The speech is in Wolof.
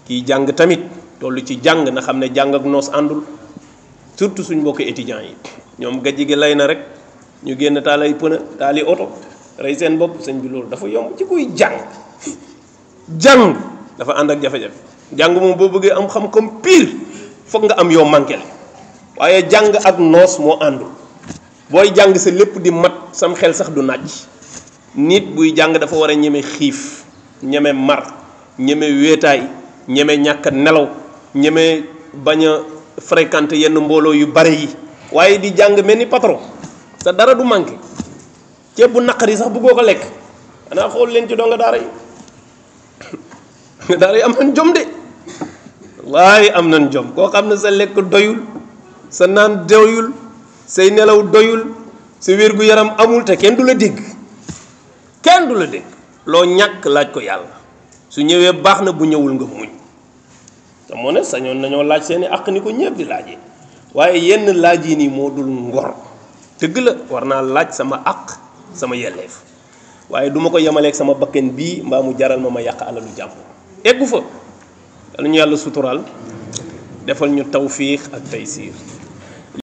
kii jàng tamit toll ci jàng na xam ne jàng ak noos àndul surtout suñ mbokki étudiants yi ñoom gajj gi lay na rek ñu génn taalay pëna taali oto rey seen bopp sëñ bi loolu dafa yomb ci kuy jàng jàng dafa ànd ak jafe-jafe jàng moom boo bëggee am xam-xam pire foog nga am yoo manqué waaye jàng ak noos moo àndul booy jàng sa lépp di mat sam xel sax du naaj nit buy jàng dafa war a ñeme xiif ñeme mar ñeme wéetaay ñeme ñàkk nelaw ñeme bañ a fréquenter yenn mbooloo yu bare yi waaye di jàng mel ni patron sa dara du manqué ceeb bu naqari sax bëggoo ko lekk xanaa xool leen ci donga daara yi daara yi am nañ jom de wallaahi am nañ jom koo xam ne sa lekk doyul sa naan doyul say nelaw doyul sa wér-gu-yaram amul te kenn du la dégg kenn du la dégg loo ñàkk laaj ko yàlla su ñëwee baax na bu ñëwul nga muñ te moo ne sañoon nañoo laaj seeni àq ni ko ñëpp di laajee waaye yenn laaj yi nii moo dul ngor dëgg la war naa laaj sama àq sama yelleef waaye du ma ko yemaleeg sama bakken bii mbaa mu jaral ma yàq alalu jàmm eggu fa dal ñu yàlla suturaal defal ñu tawfiix ak taysiir